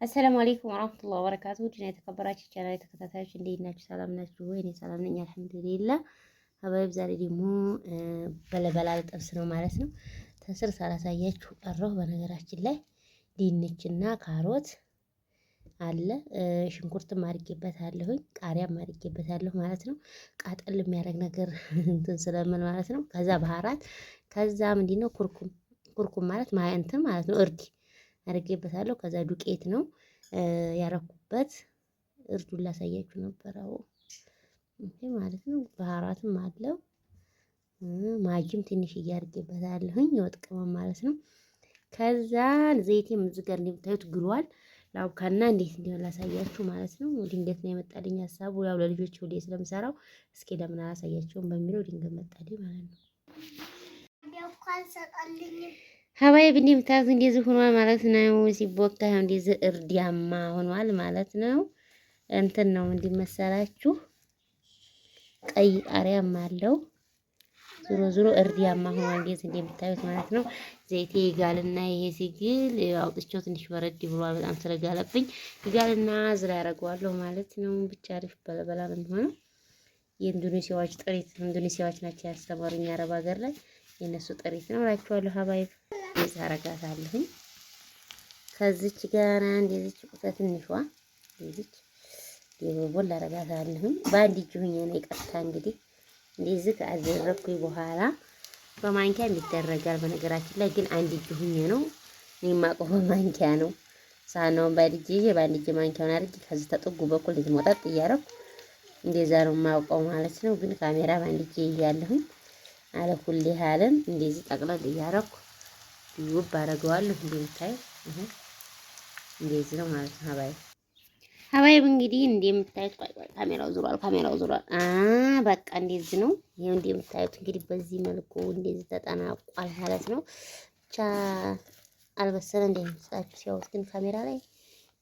السلام عليكم ورحمة الله وبركاته። ድና የተከበራችሁ ቻናል ተከታታዮች እንዴት ናችሁ? ሰላም ናችሁ ወይ? እኔ ሰላም ነኝ الحمد لله። حبايب ዛሬ ደግሞ በለበላ ልጠብስ ነው ማለት ነው። ተስር ሳላሳያችሁ ቀረሁ። በነገራችን ላይ ድንችና ካሮት አለ፣ ሽንኩርትም አድርጌበታለሁኝ፣ ቃሪያም አድርጌበታለሁ ማለት ነው። ቃጠል የሚያደርግ ነገር እንትን ስለምን ማለት ነው። ከዛ بهارات፣ ከዛ ምንድን ነው كركم፣ كركم ማለት እንትን ማለት ነው፣ እርድ አድርጌበታለሁ። ከዛ ዱቄት ነው ያረኩበት። እርዱን ላሳያችሁ ነበረው ይሄ ማለት ነው። بهارات ም አለው፣ ማጂም ትንሽ እያርጌበታለሁኝ የወጥ ቅመም ማለት ነው። ከዛ ዘይቴም እዚህ ጋር እንደምታዩት ግሏል። ላውካና እንዴት እንዲሆን ላሳያችሁ ማለት ነው። ድንገት ነው የመጣልኝ ሀሳቡ። ያው ለልጆች ሁሌ ስለምሰራው እስኪ ለምን አላሳያቸውም በሚለው ድንገት መጣልኝ ማለት ነው። حبايب እንደምታዩት እንደዚህ ሆኗል ማለት ነው። ሲቦካ እንደዚህ እርዲያማ ሆኗል ማለት ነው። እንትን ነው እንዲመሰላችሁ ቀይ ቃሪያም አለው። ዞሮ ዞሮ እርዲያማ ሆኗል እንደዚህ እንደምታዩት ማለት ነው። ዘይቴ ይጋልና ይሄ ሲግል አውጥቼው ትንሽ በረድ ብሏል። በጣም ስለጋለብኝ ይጋልና ዝራ ያደርገዋለሁ ማለት ነው። ብቻ አሪፍ በለበላ ነው የሚሆነው። የኢንዶኔሲያዎች ጥሪት፣ ኢንዶኔሲያዎች ናቸው ያስተማሩኝ አረብ ሀገር ላይ፣ የእነሱ ጥሪት ነው እላችኋለሁ። حبايب እንደዚህ አረጋታለሁኝ። ከዚች ጋር እንደዚች ቁጥር ትንሿ እንደዚች ቦል አረጋታለሁኝ። በአንድ እጅ ሁኜ ነው፣ ይቅርታ። እንግዲህ እንደዚህ ካደረኩኝ በኋላ በማንኪያም ይደረጋል። በነገራችን ላይ ግን አንድ እጅ ሁኜ ነው እኔ የማውቀው፣ በማንኪያ ነው። ሳህናውን በአንድ እጅ ይዤ በአንድ እጅ ማንኪያውን አድርጌ ከዚህ ተጥጉ በኩል እንደዚህ መውጣት እያደረኩ እንደዛ ነው የማውቀው ማለት ነው። ግን ካሜራ በአንድ እጅ ይዣለሁኝ። አለ ኩል ያለን እንደዚህ ጠቅለል እያደረኩ ውብ አደርገዋለሁ። እንደምታዩ እንደዚህ ነው ማለት ነው። حبايب حبايب እንግዲህ እንደምታዩት፣ ቆይ ቆይ፣ ካሜራው ዙሯል፣ ካሜራው ዙሯል። በቃ እንደዚህ ነው። ይሄው እንደምታዩት እንግዲህ በዚህ መልኩ እንደዚህ ተጠናቋል ማለት ነው። ብቻ አልበሰለ እንደሚመስላችሁ ሲያዩት፣ ግን ካሜራ ላይ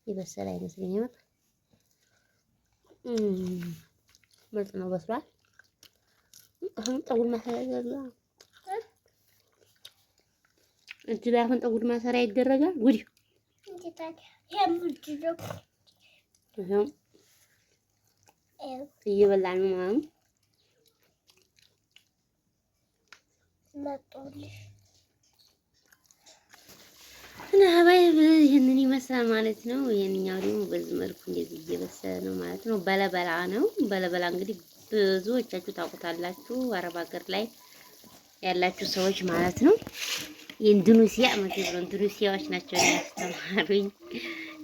የበሰለ አይመስለኝም። ምርጥ ነው፣ በስሏል። አሁን ጠጉር ማሰሪያ ይደረጋል። እጅ ላይ አሁን ጠጉር ማሰሪያ ይደረጋል። ጉድ ይኸው እየበላን ነው ማለት ነው። እና حبايب ይህንን ይመስላል ማለት ነው። ይሄንኛው ደግሞ በዚህ መልኩ እንደዚህ እየበሰለ ነው ማለት ነው። በለበላ ነው። በለበላ እንግዲህ ብዙዎቻችሁ ታውቁታላችሁ፣ አረብ ሀገር ላይ ያላችሁ ሰዎች ማለት ነው። የኢንዶኔሲያ ምግብ ነው። ኢንዶኔሲያዎች ናቸው ያስተማሩኝ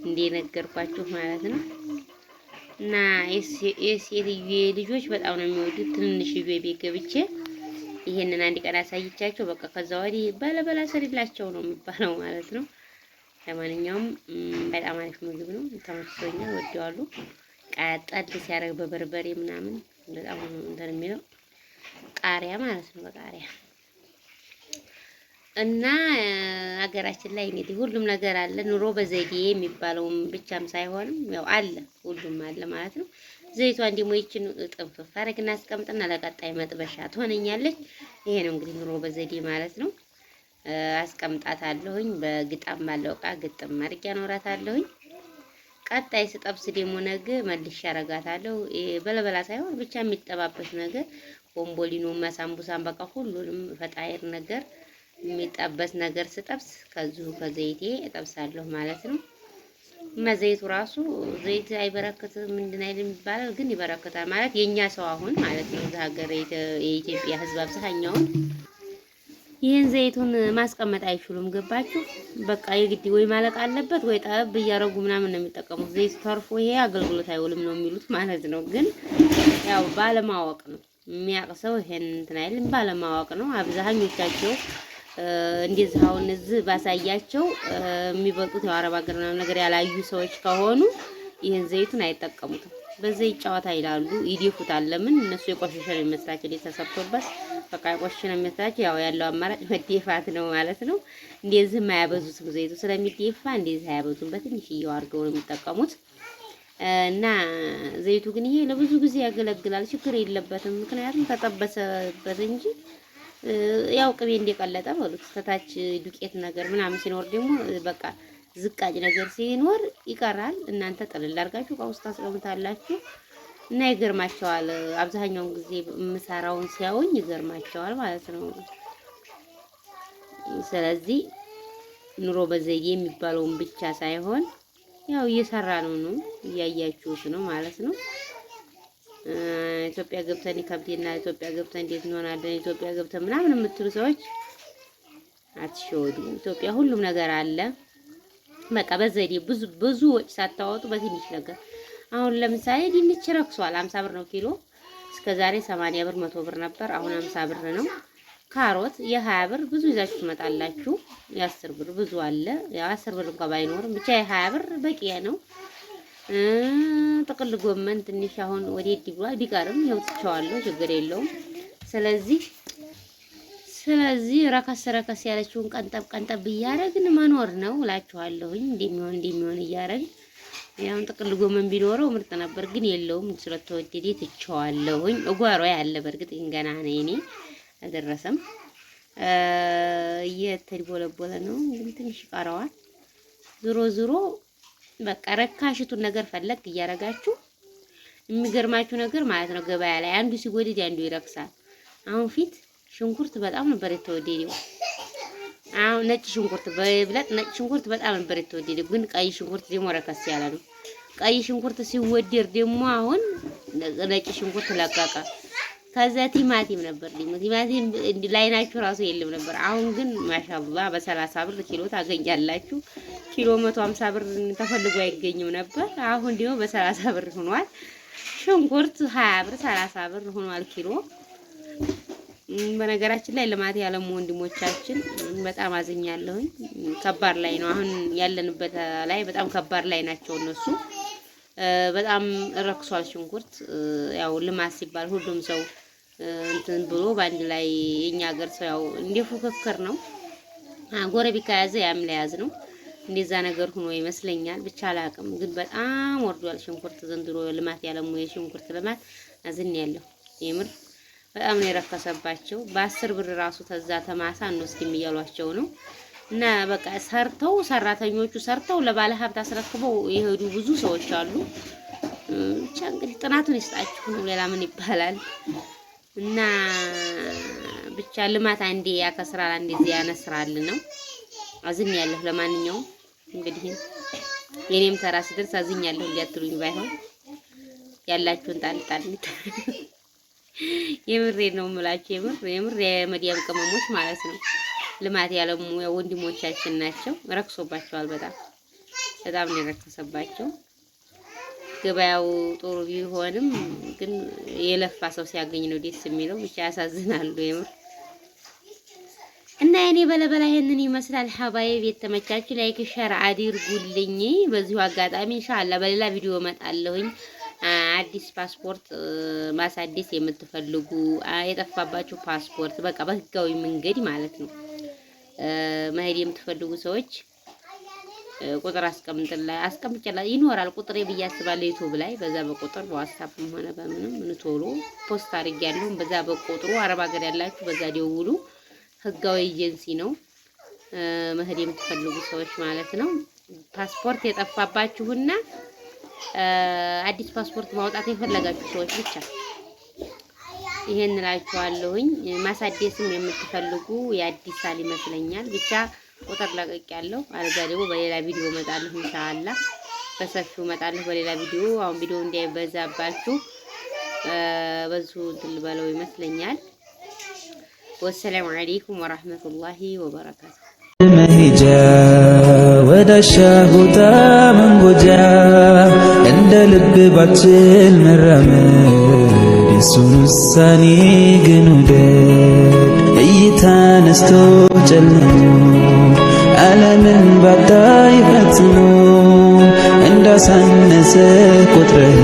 እንደነገርኳችሁ ማለት ነው። እና የሴትዬ ልጆች በጣም ነው የሚወዱት። ትንንሽ ልጆች ቤት ገብቼ ይሄንን አንድ ቀን አሳይቻቸው በቃ ከዛ ወዲህ በለበላ ሰሪላቸው ነው የሚባለው ማለት ነው። ለማንኛውም በጣም አሪፍ ምግብ ነው፣ ተመችቶኛል፣ ወደዋሉ። ቃጠል ሲያደርግ በበርበሬ ምናምን በጣም እንትን የሚለው ቃሪያ ማለት ነው፣ በቃሪያ። እና ሀገራችን ላይ እንግዲህ ሁሉም ነገር አለ። ኑሮ በዘዴ የሚባለውም ብቻም ሳይሆንም ያው አለ፣ ሁሉም አለ ማለት ነው። ዘይቷን ደግሞ ይችን ጥንፍፍ አደረግና አስቀምጥና ለቀጣይ መጥበሻ ትሆነኛለች። ይሄ ነው እንግዲህ ኑሮ በዘዴ ማለት ነው። አስቀምጣታለሁኝ በግጣም ባለው እቃ ግጥም አድርጌ አኖራታለሁኝ። ቀጣይ ስጠብስ ደግሞ ነገ መልሼ አረጋታለሁ። በለበላ ሳይሆን ብቻ የሚጠባበስ ነገር፣ ቦምቦሊኖ፣ ሳምቡሳን፣ በቃ ሁሉንም فطاير ነገር የሚጠበስ ነገር ስጠብስ ከዚሁ ከዘይቴ እጠብሳለሁ ማለት ነው። እና ዘይቱ ራሱ ዘይት አይበረክትም ምንድን አይልም ይባላል፣ ግን ይበረክታል ማለት የኛ ሰው አሁን ማለት ነው። እዛ ሀገር የኢትዮጵያ ሕዝብ አብዛኛውን ይህን ዘይቱን ማስቀመጥ አይችሉም። ገባችሁ? በቃ የግድ ወይ ማለቅ አለበት ወይ ጠብ እያረጉ ምናምን ነው የሚጠቀሙት። ዘይቱ ተርፎ ይሄ አገልግሎት አይውልም ነው የሚሉት ማለት ነው። ግን ያው ባለማወቅ ነው። የሚያውቅ ሰው ይሄን እንትን አይልም፣ ባለማወቅ ነው። አብዛኞቻቸው እንደዚህ አሁን እዚህ ባሳያቸው የሚበልጡት ያው አረብ ሀገር ምናምን ነገር ያላዩ ሰዎች ከሆኑ ይህን ዘይቱን አይጠቀሙትም። በዘይት ጨዋታ ይላሉ፣ ይደፉታል። ለምን እነሱ የቆሸሸ ነው የሚመስላቸው፣ ተሰርቶበት በቃ የቆሸሸ ነው የሚመስላቸው። ያው ያለው አማራጭ መደፋት ነው ማለት ነው። እንደዚህ አያበዙትም፣ ዘይቱ ስለሚደፋ እንደዚህ አያበዙም። በትንሽዬው አድርገው ነው የሚጠቀሙት። እና ዘይቱ ግን ይሄ ለብዙ ጊዜ ያገለግላል፣ ችግር የለበትም። ምክንያቱም ተጠበሰበት እንጂ ያው ቅቤ እንደቀለጠ በሉት። ከታች ዱቄት ነገር ምናምን ሲኖር ደግሞ በቃ ዝቃጭ ነገር ሲኖር ይቀራል። እናንተ ጥልል አድርጋችሁ እቃ ውስጥ ታስቀምጣላችሁ እና ይገርማቸዋል። አብዛኛውን ጊዜ የምሰራውን ሲያዩኝ ይገርማቸዋል ማለት ነው። ስለዚህ ኑሮ በዘዴ የሚባለውን ብቻ ሳይሆን ያው እየሰራ ነው እያያችሁት ነው ማለት ነው። ኢትዮጵያ ገብተን ይከብደናል፣ ኢትዮጵያ ገብተን እንዴት እንሆናለን፣ ኢትዮጵያ ገብተን ምናምን የምትሉ ሰዎች አትሸወዱ። ኢትዮጵያ ሁሉም ነገር አለ። በቃ በዘዴ ብዙ ብዙ ወጪ ሳታወጡ በትንሽ ነገር። አሁን ለምሳሌ ድንች ረክሷል፣ 50 ብር ነው ኪሎ። እስከ ዛሬ 80 ብር 100 ብር ነበር፣ አሁን 50 ብር ነው። ካሮት የ20 ብር ብዙ ይዛችሁ ትመጣላችሁ። የ10 ብር ብዙ አለ። የ10 ብር እንኳን ባይኖርም ብቻ የ20 ብር በቂ ነው። ጥቅል ጎመን ትንሽ አሁን ወዴት ብሏል፣ ቢቀርም ይኸው ትቼዋለሁ፣ ችግር የለውም። ስለዚህ ረከስ ረከስ ያለችውን ቀንጠብ ቀንጠብ እያደረግን መኖር ነው እላችኋለሁኝ። እንደሚሆን እንደሚሆን እያደረግን ያው ጥቅል ጎመን ቢኖረው ምርጥ ነበር፣ ግን የለውም። ስለተወደደ ትቼዋለሁኝ። እጓሮ ያለ በእርግጥ ግን ገና ነው የኔ አልደረሰም። እየተድቦለቦለ ነው ግን ትንሽ ይቀረዋል። ዞሮ ዞሮ በቃ ረካሽቱን ነገር ፈለግ እያደረጋችሁ የሚገርማችሁ ነገር ማለት ነው ገበያ ላይ አንዱ ሲወደድ አንዱ ይረክሳል። አሁን ፊት ሽንኩርት በጣም ነበር የተወደደው። አሁን ነጭ ሽንኩርት በብለጥ ነጭ ሽንኩርት በጣም ነበር የተወደደው፣ ግን ቀይ ሽንኩርት ደግሞ ረከስ ያለ ነው። ቀይ ሽንኩርት ሲወደድ ደግሞ አሁን ነጭ ሽንኩርት ለቀቀ። ከዛ ቲማቲም ነበር ደግሞ ቲማቲም ላይናችሁ ራሱ የለም ነበር። አሁን ግን ማሻአላህ በ30 ብር ኪሎ ታገኛላችሁ። ኪሎ 150 ብር ተፈልጎ አይገኝም ነበር። አሁን ደግሞ በ30 ብር ሆኗል። ሽንኩርት 20 ብር 30 ብር ሆኗል ኪሎ። በነገራችን ላይ ልማት ያለሙ ወንድሞቻችን በጣም አዝኛለሁኝ። ከባድ ላይ ነው አሁን ያለንበት ላይ በጣም ከባድ ላይ ናቸው እነሱ። በጣም ረክሷል ሽንኩርት። ያው ልማት ሲባል ሁሉም ሰው እንትን ብሎ በአንድ ላይ የኛ ሀገር ሰው ያው እንደ ፉክክር ነው። ጎረቤት ከያዘ ያም ለያዝ ነው። እንደዛ ነገር ሆኖ ይመስለኛል። ብቻ አላቅም፣ ግን በጣም ወርዷል ሽንኩርት ዘንድሮ። ልማት ያለሙ የሽንኩርት ልማት አዝን ያለው የምር በጣም ነው የረከሰባቸው። በ10 ብር ራሱ ተዛ ተማሳ እንወስድም እያሏቸው ነው። እና በቃ ሰርተው ሰራተኞቹ ሰርተው ለባለ ሀብት አስረክበው የሄዱ ብዙ ሰዎች አሉ። ብቻ እንግዲህ ጥናቱን ይስጣችሁ ነው፣ ሌላ ምን ይባላል? እና ብቻ ልማት አንዴ ያከስራል፣ አንዴ ያነስራል ነው። አዝኛለሁ። ለማንኛውም እንግዲህ የኔም ተራ ሲደርስ አዝኛለሁ እንዲያትሉኝ ባይሆን ያላችሁን ጣል ጣል። የምሬ ነው የምላችሁ። የምር የምር የመዲያም ቅመሞች ማለት ነው። ልማት ያለሙ ወንድሞቻችን ናቸው። ረክሶባቸዋል። በጣም በጣም ነው የረከሰባቸው። ገበያው ጥሩ ቢሆንም ግን የለፋ ሰው ሲያገኝ ነው ደስ የሚለው። ብቻ ያሳዝናሉ የምር። እና የኔ በለበላ ይሄንን ይመስላል። حبايب የተመቻችሁ like share አድርጉልኝ። በዚሁ አጋጣሚ ኢንሻአላህ በሌላ ቪዲዮ እመጣለሁኝ። አዲስ ፓስፖርት ማሳደስ የምትፈልጉ የጠፋባችሁ ፓስፖርት በቃ በህጋዊ መንገድ ማለት ነው መሄድ የምትፈልጉ ሰዎች ቁጥር አስቀምጥላ ይኖራል ቁጥሬ ብዬ አስባለሁ። ዩቲዩብ ላይ በዛ በቁጥር በዋትስአፕም ሆነ በምንም ቶሎ post አድርጌያለሁ። በዛ በቁጥሩ አረብ ሀገር ያላችሁ በዛ ደውሉ። ህጋዊ ኤጀንሲ ነው መሄድ የምትፈልጉ ሰዎች ማለት ነው። ፓስፖርት የጠፋባችሁና አዲስ ፓስፖርት ማውጣት የፈለጋችሁ ሰዎች ብቻ ይሄን እላችኋለሁኝ። ማሳደስም የምትፈልጉ የአዲሳል ይመስለኛል ብቻ ቁጥር ለቅቅ ያለው አለዛ ደግሞ በሌላ ቪዲዮ እመጣለሁ። ኢንሻአላህ በሰፊው እመጣለሁ በሌላ ቪዲዮ። አሁን ቪዲዮ እንዳይበዛባችሁ በዙ እንትን ልበለው ይመስለኛል። ወሰላሙ አለይኩም ወራህመቱላሂ ወበረካቱ። መሄጃ ወዳሻ ቦታ መንጎጃ እንደ ልብ ባችል መራመድ የሱን ውሳኔ ግን ውደድ እይታ ነስቶ ጨልሞ ዓለምን ባታይ ፈጽሞ እንዳሳነሰ ቆጥረህ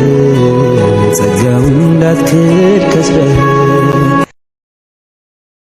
ጸጋውን እንዳትክድ ከስረህ።